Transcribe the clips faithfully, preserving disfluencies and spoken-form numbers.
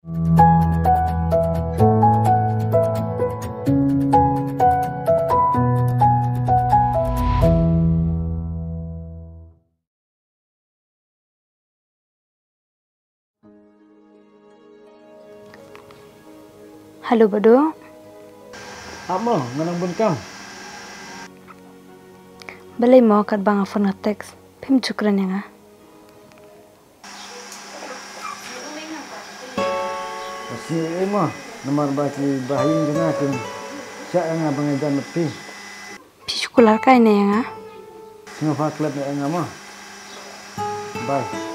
Hello, Bah Duh. Amo, nga nang bun kam. Balei mo katba nga phone nga text phim ju kren ïa nga? Shi ei mo, namar ba ki bahaïing jong nga kin shah ïa nga ba nga ïajan bad phi. Phi shu kular kai ne ïa nga? Sngewbha klet ne ïa nga mo. Bye.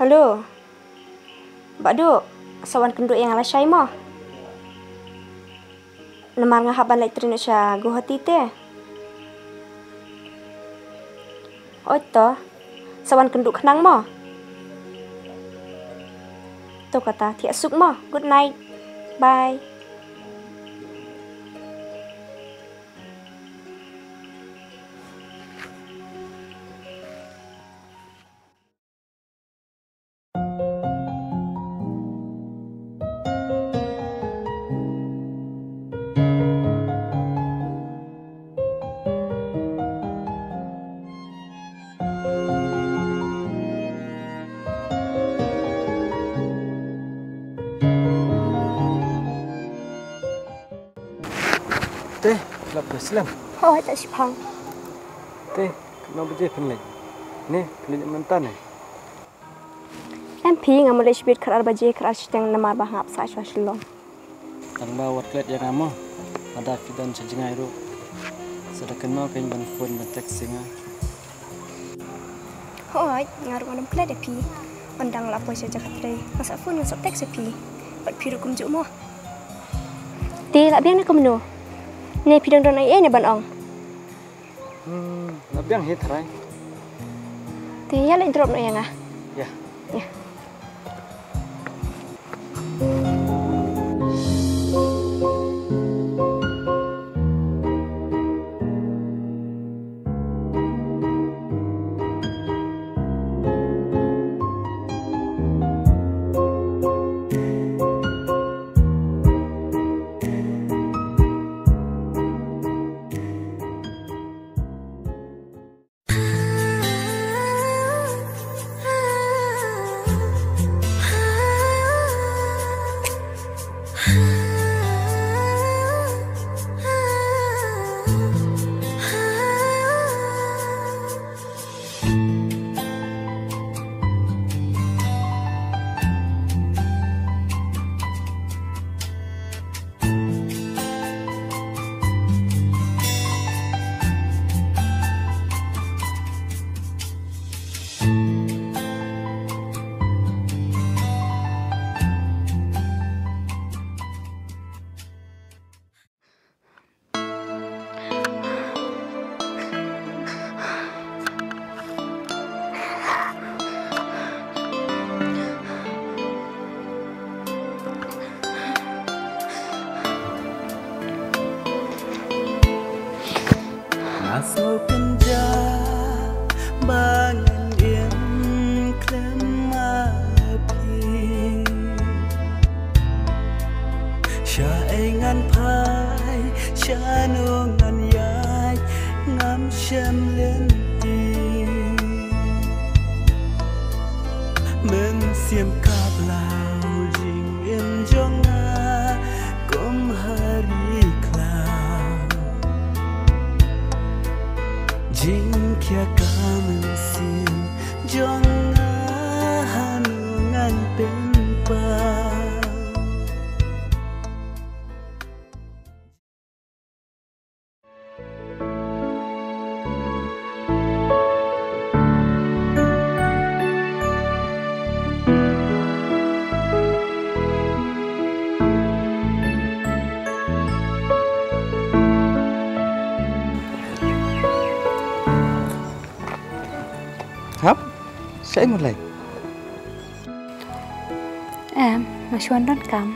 Hello. Bah Duh, sa wan kynduh ïa nga lashai mo. Namar nga hap ban leit trei noh sha Guwahati te. Oi to, sa wan kynduh khnang mo. To kata, thiah suk mo. Good night. Bye. Te, lap da slem. Hooid, ta shipang. Te, katno baje phin leit? Ne, phin leit mynta ne? Em phi, nga mut leit shibit khatar baje, khatar shiteng namar ba hap sah shuwa Shillong. Tang ba wat klet ïa nga mo. Lada phi don sha jngai ruh, sa da kynmaw kein ban phone ban text ïa nga. Hooid, nga ruh ngam klet ïa phi. Ynda nga la poi sha jaka trei, nga sa phone, nga sa text ïa phi. Bad phi ruh kumjuh mo. Te la biang ne kumno? Ne phi dang don ei ei ne ban ong? Hmm, la biang hi tharai. Te ïa leit drop noh ïa nga. Ïa. Ïa. Nga sngewkynjah ba ngan im khlem ma phi. Shaei ngan phai, shano ngan ïaid, ngam shem lynti. Mynsiem ka bla u jingim jong nga kum ha ri khlaw. Jingkhia ka mynsiem jong nga, hanu ngan pynpaw. Hap, sa ïa mut lei? Em, nga shu wan donkam.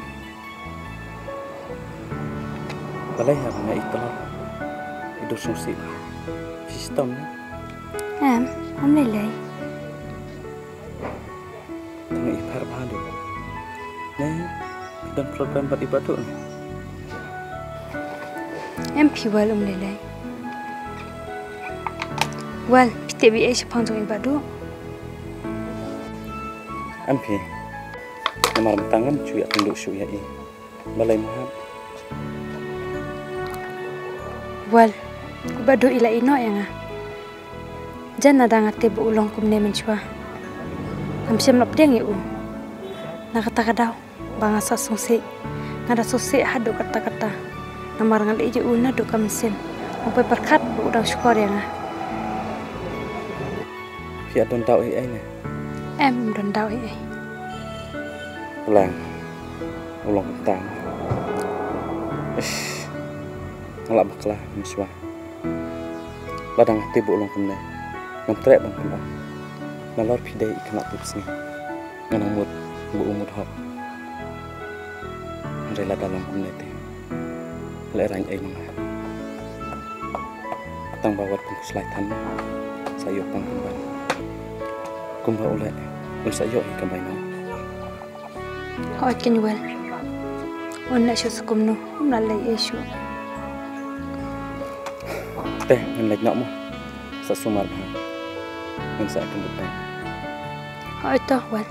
Balei hap nga i tolor? I dur sngewsih. Phi shitom ne? Em, ym lei lei. Tang i phar bha du. Ne, don problem bad i Badu ne? Em phi Wal, ym lei lei. Wal, phi tip ei ei shaphang jong i Badu? Em phi. Namar mynta ngam ju ïakynduh shuh ïa i. Balei mo hap? Wal, i Badu i la ïehnoh ïa nga. Jan lada nga tip ba u long kumne mynshuwa, ngam shym lap dieng ïa u. Na kata ka daw ba nga sah sngewsih, nga da sngewsih haduh katta katta. Namar nga leh ïa u naduh ka mynsiem. Nga poi pyrkhat ba u dang shukor ïa nga. Phi ïa don daw ei ei ne? Em, ym don daw ei ei. Lang, u long kumta. Ish, nga la bakla mynshuwa. Lada nga tip ba u long kumne, ngam treh ban pynlong. Nalor phi dei i khynnah tipsngi, nga nang mut ba u mut hok. Hynrei lada long kumne te, lehraiñ ei ma nga. Tang ba wat pynkuslai than, sa ïoh pang pynban. Kumba u leh, un sa ïoh hi ka bainong. Hooid keiñ Wal. Un leh shuh sa kumno, um lah leh ei shuh. Te, ngan leit noh mo. Sa sumar bha. Ngan sa ïakynduh bha. Hooid to Wal.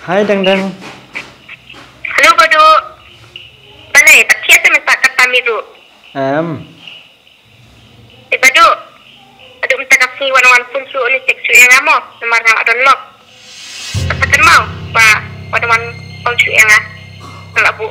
Hai Dang Dang. Hello Badu. Balei, pat thiah te mynta katta miet ruh? Em. Eh Badu. Badu mynta ka sngi wat wan phone shuh ne text shuh ïa nga mo, namar nga la don lok. Kata kynmaw ba wat wan call shuh ïa nga. Nga la buh.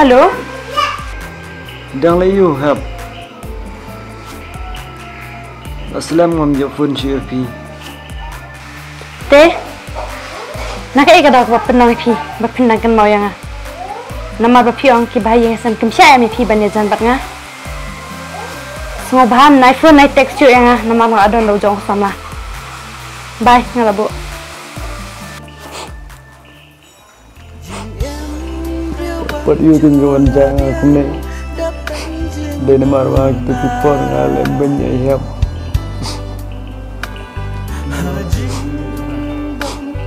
Hello. Dang lei ïu hap. Ba slem ngam ïoh phone shuh ïa phi. Te, na kaei ka daw kaba pynlong ïa phi ba phin dang kynmaw ïa nga? Namar ba phi ong kiba ha ïing ha sem kim shah em ïa phi ban ïajan bad nga. Sngewbha nai phone nai text shuh ïa nga namar nga la don da u jong u samla. Bye, nga la buh. Pat ïoh kin ka wan jia nga kumne. Dei namar ba kito ki por nga leh beiñ ïa i Hep.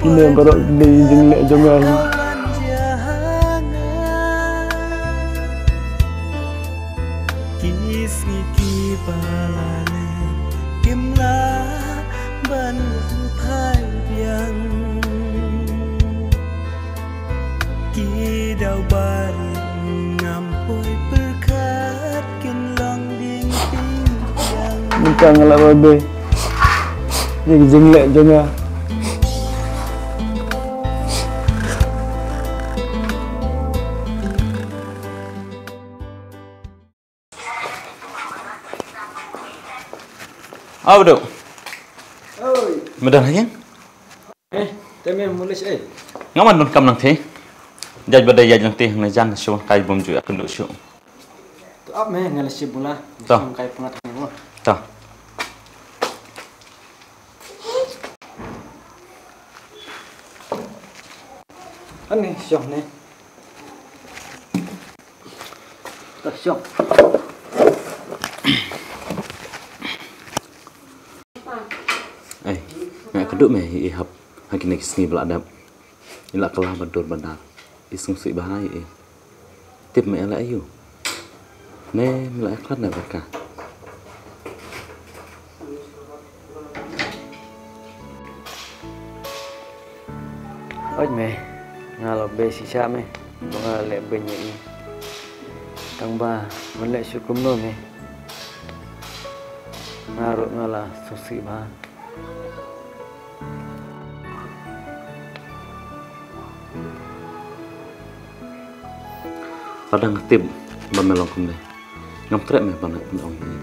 Kine baroh ki dei jingleh jong nga hi. Ki sngi kiba la leit kim lah ban phai biang. Ki daw barit Ka nga la ba be. Ïa ka jingleh jong nga. Au do. Oi. Madan ha ïing? Eh, te me mula shi eh. Nga man don kam nang te. Jaj ba dei jaj nang te, nga jan shu kai bom ju ak ndu shu. To ap me nga la shi bula. To. Shu kai pungat me mo. To. Ani shong ne. To shong. Ai, nga kdup me i hap ha kine ki sngi ba la dep. I la kylla ba dur ba dar. I sngewsih bha i. Tip me la ayu. Ne me la khlad ne bad ka. Oj me, nga la be shisha me, ba nga leh beiñ ïa i. Tang ba, ban leh shuh kumno me. Nga ruh nga la sngewsih bha. Lada nga tip ba me long kumne, ngam treh me ban ong ïa i.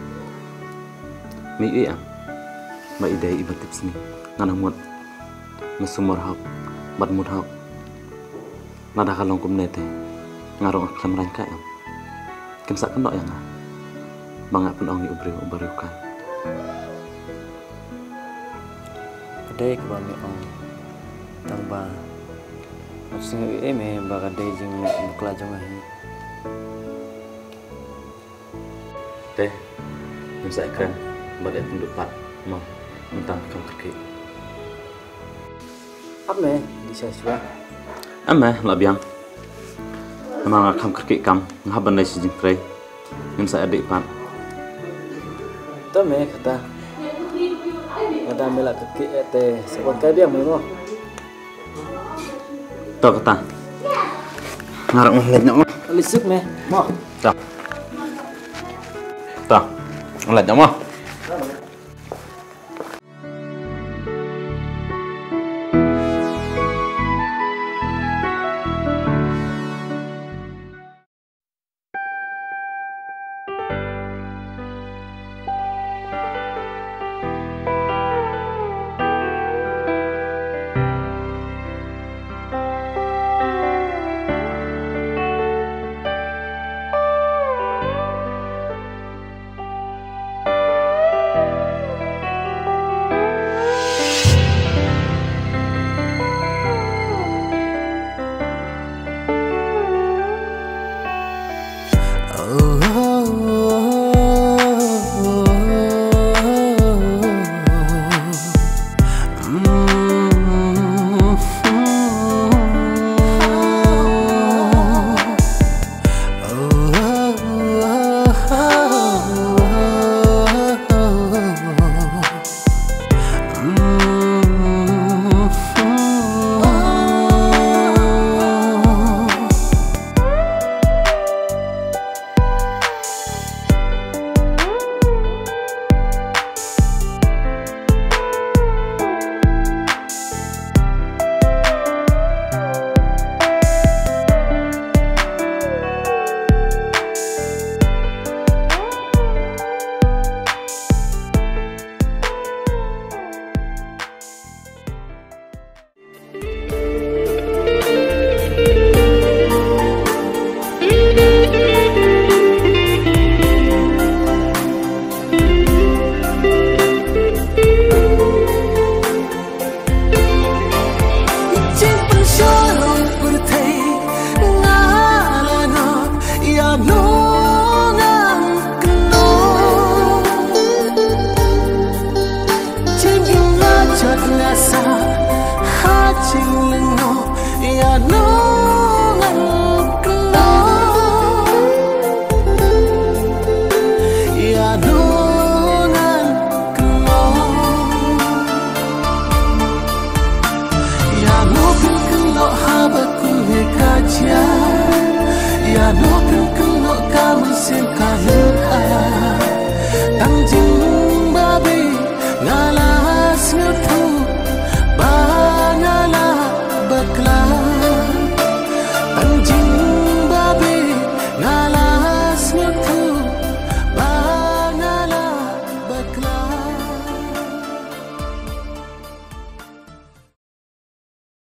Me ïohi em ba i dei iba tip sngewsih, nga nang mut me sumar hok bad mut hok. Lada ka long kumne te, nga ruh nga khlem rangkai em. Kin sa kynnoh ïa nga ba nga pynong ïa u briew uba riewkai. Ka dei kaba me ong. Tang ba nga sngew ïa me ba ka dei jingbakla jong nga hi. Te ngin sa ïakren bad ïa pynduh pat mo, mynta kham kyrkieh. Ap me, di sa shuwa. Ap me, la biang. Namar nga kham kyrkieh kam, nga hap ban leit sha jingtrei. Ngin sa ïadei pat. To me kata. Lada me la kyrkieh te sa wan kai biang me mo. To kata. Nga ruh ngan leit noh mo. Leit suk me mo. To. To. Ngan leit noh mo.